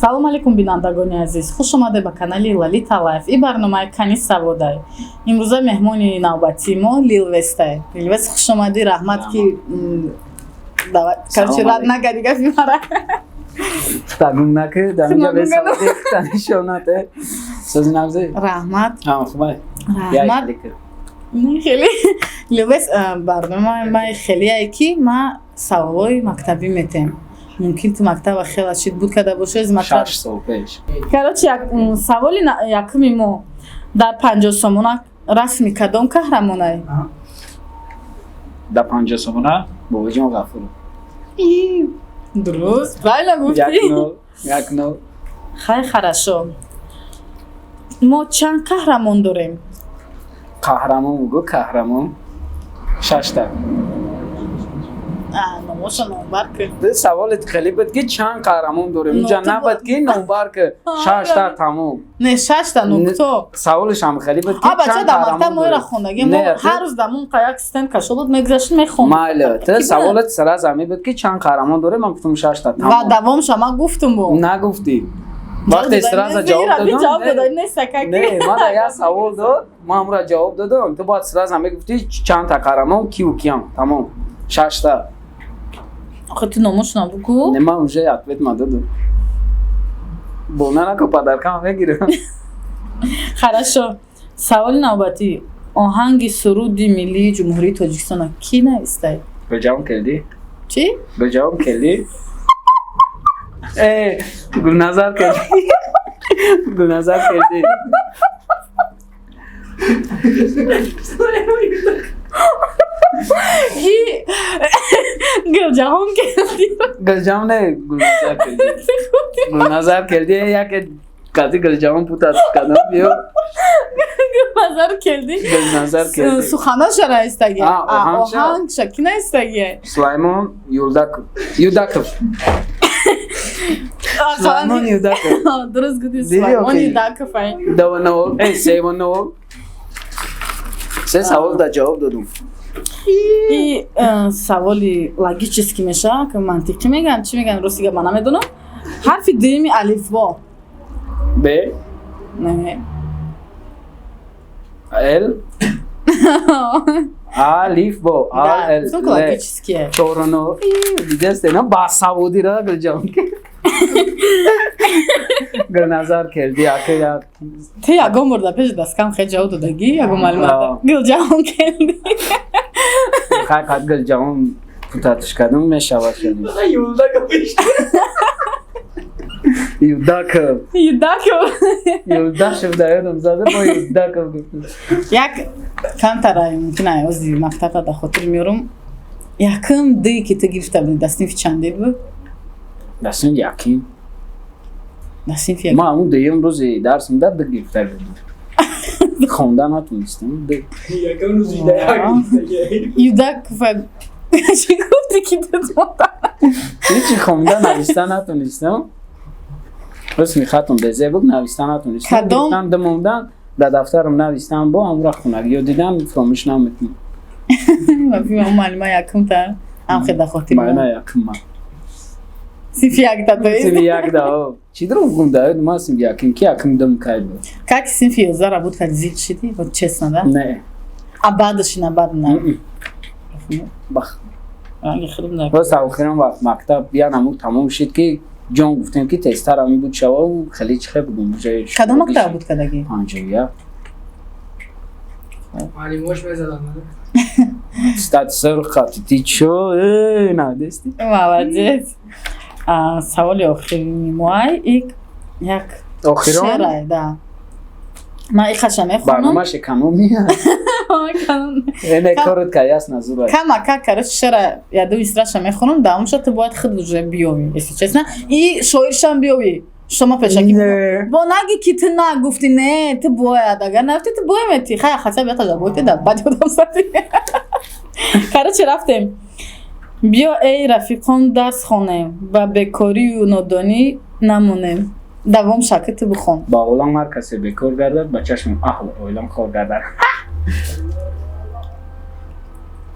Салом алейкум, бинандагони азиз, хуш омадед ба канали Лалита Лайф и барномаи Кани Саводай. Имрӯза меҳмони навбатии мо Лилвестай. Лилвес, хуш омадӣ, раҳмат, ки короче, рад накардӣ гафи мара. Тагум накӣ, дар инҷа бесаводӣ нишонат. Сози набзе? Раҳмат. Хубай. Раҳмат. Хеле Лилвес, барномаи май хелеае, ки ма саволҳои мактабӣ метем. Мумкин ту мактаба хела чит буд карда бошӣ. 6 сол пеш. Короче, саволи якуми мо: дар 50 сомона расми кадом қаҳрамонай? Дар 50 сомона Бобоҷон Ғафуров. Дуруст, правильно гуфтӣ. 1-0. Хай, хорошо, мо чанд қаҳрамон дорем? Қаҳрамон бугӯ, қаҳрамон шашта. Номоша номбар кун. Саволет хеле буд, ки чанд қаҳрамон дорем, инҷа набуд, ки номбар ки, шашта, тамом. Не, шашта нукто. Саволашам хеле буд, ки бача, дар мактаб моира хондагӣ, мо ҳар рӯз дар мон як стенд кашолот мегузаштем, мехондем. Майли, ту саволат сразу ҳамин буд, ки чанд қаҳрамон дорем, ман гуфтам шашта, тамом. Ва давомша ман гуфтум бо. Нагуфтӣ. Вақте сразу ҷавоб додам, не, ман як савол дод, ман ҳамура ҷавоб додам, ту бояд сразу мегуфтӣ чандта қаҳрамон, киву киям, тамом, шашта. Охи, ту номошона бугӯ. Не, ман уже ответ ма додам. Бона нако, подаркам мегирам. Хорошо, саволи навбатӣ: оҳанги суруди миллии Ҷумҳурии Тоҷикистона кӣ навистай? Гулҷавон Келдӣ. Чӣ? Гулҷавон Келдӣ. Э, Гулназар Келдӣ, Гулназар Келдӣ. И Гулҷаҳон Келдӣ. Гулҷаҳон не, Гулназар Келдӣ, Гулназар Келдӣ. Яке кази Гулҷаҳон путат кардам, биё. Гулназар Келдӣ. Гулназар Келдӣ. Суханаша наистаги, оҳангша ки наистаги? Сулаймон Юлдаков, Юдаков, Сулаймон Юдаков. Дуруст гуфти, Сулаймон Юдаков. 2-0, э, 3-0. Се савол да ҷавоб додум. И саволи логически мешавад, ки мантиқӣ мегӯянд, чӣ мегӯянд, рости гап, ман намедонам. Ҳарфи дуюми алифбо? Б. Не. Л, алифбо, а, л. Логические. 4-0. Дидастена басаводира Гулҷон, Гулназар Келди ака як. Ту ягон бор дар пеши дасткам хел ҷавоб додагӣ, ягон маълумот, Гулҷаҳон Келди? Хай, қад Гулҷаҳон путатиш кардам, мешавад хеле. Юдаков. Юдаков. Юлдашев дар ёдам зада, бо Юдаков гуфтам. Як камтара мумкин ай ози мактаба дар хотир меорам. Якум дие, ки ту гирифта будӣ, дар синфи чанде буд? Дар синфи яким. Дар синфи яким. Ман ҳамун дуюм рӯзи дарсам да ду гирифта будам, хонда натонистам. Юдаков чӣ гуфти, ки ҳечи хонда нависта натонистам. Русми хатм безе буд, нависта натонистам, гирифтан ду мондан, дар дафтарам навистам, бо ҳамура хонагӣ ё дидан фаромӯш намекунам. Муаллима якумта ам хел дар хотир. Муаллима якума. Синфи якда, то есть. Синфи якда. Чӣ дурӯғ гум, да, ман синфи якум ки якум дум кай буд? Как синфи 11 работ как зид шидӣ, вот честно, да? Не. А баъдаши на баъд на? Бах, боз охирон вақт мактаб я намуд тамом шид, ки ҷон гуфтем, ки тезтар ҳамин буд шававу хеле чихе будум. Кадом мактаб буд кардагӣ? 51. Муаллимош мезаданд. Стати сурх қати ти чо надести. Молодец. Саволи охирини моай ик як охирон шеърай, да, ман ихаша мехонам. Барномаш экономия эне корот ка ясна зура. Камака, короче, шера яду истраша мехонам, давомша ту бояд худ уже биёвӣ, если честно, и шоиршам биёвӣ. Шумо пешакӣ бо наги, ки ту нагуфтӣ. Не, ту бояд, агар нафти, ту боямети. Хай, хотя бы ятажа бояд да баъд ёдам сади. Короче, рафтем. Биё, эй рафиқон, дарс хонем, ба бекорию нодонӣ намонем. Давом шаки ту бихон. Ба олам ҳар касе бекор гардад, ба чашми аҳлу оилам хор гардад.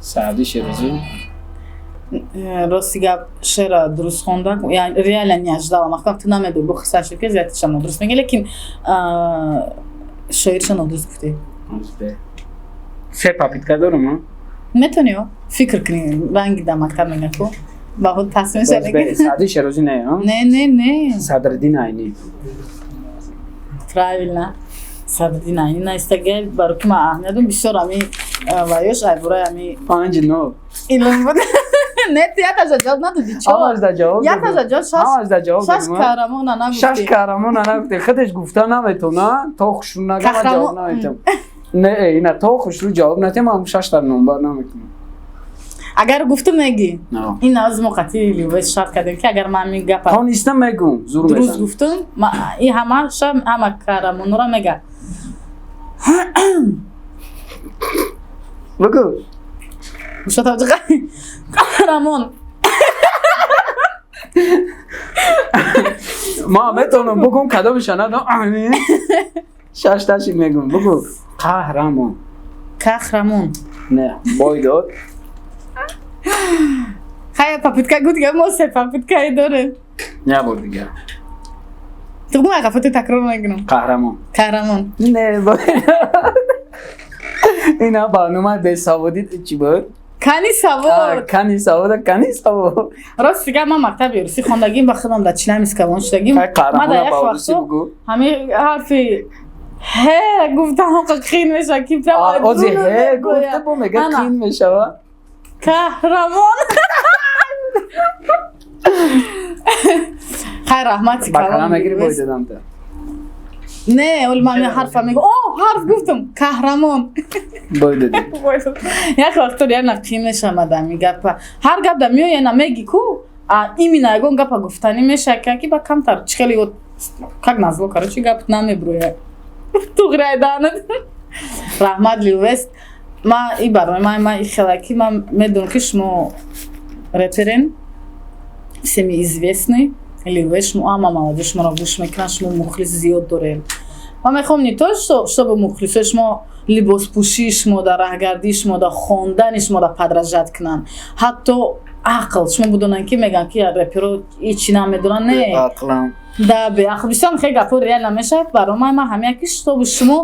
Саъди Шерозӣ. Рости гап, шеъра дуруст хонда, реально не ожидала. Махкам, ту намедои, бо хисар шуд, ки зиятиша нодуруст меги, лекин шоириша нодуруст гуфтӣ. Се попытка дорум. Метавонӣ фикр кунӣ, ранги дар мактаб мега ку, ба худ пас мешавӣ. Саъди Шерозӣ не? Не, не, не. Садриддин Айнӣ. Правильно, Садриддин Айнӣ наистага, баро ки ман аҳамият додам бисёр ами ваёш айбораи ами 5-0. Илм буд. Не, ту ятажа ҷавоб надодӣ, чо? Ҳамаш да ҷавоб. Ятажа ҷавоб, шаш. Ҳамаш да ҷавоб. Шаш қаҳрамона нагуфтӣ. Шаш қаҳрамона нагуфтӣ. Худаш гуфта наметона, то хушрӯ нагама ҷавоб наметам. Не, ина то хушрӯ ҷавоб натем, ам шашта номбар намекунам. Агар гуфтум, мегӣ. Ин навози мо қатъи Лилвес шарт кардем, ки агар ман ин гапа тонистам, мегум, зур. Дуруст гуфтум, и ҳамаша, ҳама қаҳрамонора мега. Бугу. Қаҳрамон. Ма метавонам бугум, кадомиша надом, шашташи мегум. Бугу, қаҳрамон. Қаҳрамон. Не, бой дод. Хая, попытка гуд, мо се попыткаи дорем. Я бор дигар. Ту гум, қафати такрор мекунам. Қаҳрамон. Қаҳрамон. Не, ина барномаи бесаводӣ чӣ буд? Кани савод. Кани савод, кани савод. Рост дигар, ман мактаби русӣ хондагим, ба худам дар Челябинск калон шудагим. Ма дар як вақто ҳамин ҳарфи ҳе гуфтам, қин мешава, ки ози ҳе гуфта бо мега, қин мешава. Қаҳрамон. Хайр, раҳмати. Калон мегири, бой додам та. Не, оли ман ҳарфа мегӯ, о, ҳарф гуфтам, қаҳрамон. Бой додӣ. Як вақто реально қин мешавад ами гапа. Ҳар гап да меоя, намеги ку, а именно ягон гапа гуфтанӣ мешава, ки ба камтар чӣ хеле, как назло, короче, гап намеброя туғрайданат. Раҳмат, Лилвест. Ма и барнома ма и хелаки, ман медонам, ки шумо реперен, всеми известный Лилвест, шумо ҳама молодежь шуморо гӯш мекунанд, шумо мухлис зиёд дорем. Ман мехоҳам не то чтобы мухлисои шумо либоспӯшии шумо, дар раҳгардии шумо, дар хондани шумо дар подражать кунанд, ҳатто ақл шумо будонанд, ки мегӯянд, ки реперо ҳечи намедонанд. Не, да, беақл бисёр хеле гапҳо реально мешавад. Барои ман ҳамия ки чтобы шумо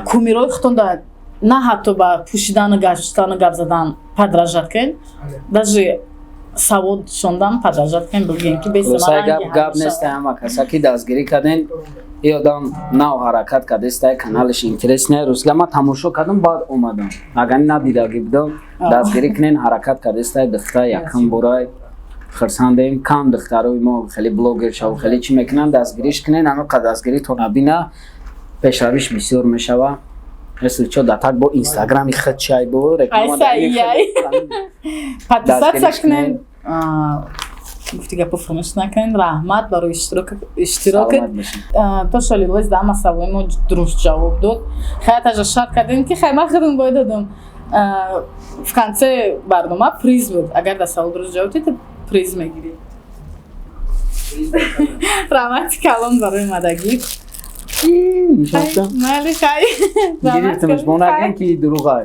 кумирои худтон да на ҳатто ба пӯшидану гаштану гап задан подражать кунед, даже савод шондан подражать кунед, бигӯем ки гап нест. Ҳама каса ки дастгирӣ карден, и одам нав ҳаракат кардестай, каналаш интересный рӯзга ман тамошо кардам, баъд омадам, агар надидаги будам. Дастгирӣ кунен, ҳаракат кардестай духта, якам борай хурсандем. Кам духтарои мо хеле блогер шав, хеле чӣ мекунанд, дастгириш кунен. Ҳамин қадр дастгирӣ то набина, пешравиш бисёр мешава. Если чо, да так бо инстаграми худ чай бо. Реклама подписаться кунен, гуфти гапо фаромӯш накунед. Раҳмат барои иштирокат. То шолилвоз да ҳама саволи мо дуруст ҷавоб дод. Хаятажа шарт кардем, ки хай, ман худам бой додам. В конце барнома приз буд, агар дар савол дуруст ҷавоб дид, приз мегирӣ. Раҳмати калон барои омадагӣ. Майли, хай. Гирифтамш, бо нагӯем, ки дурӯғай.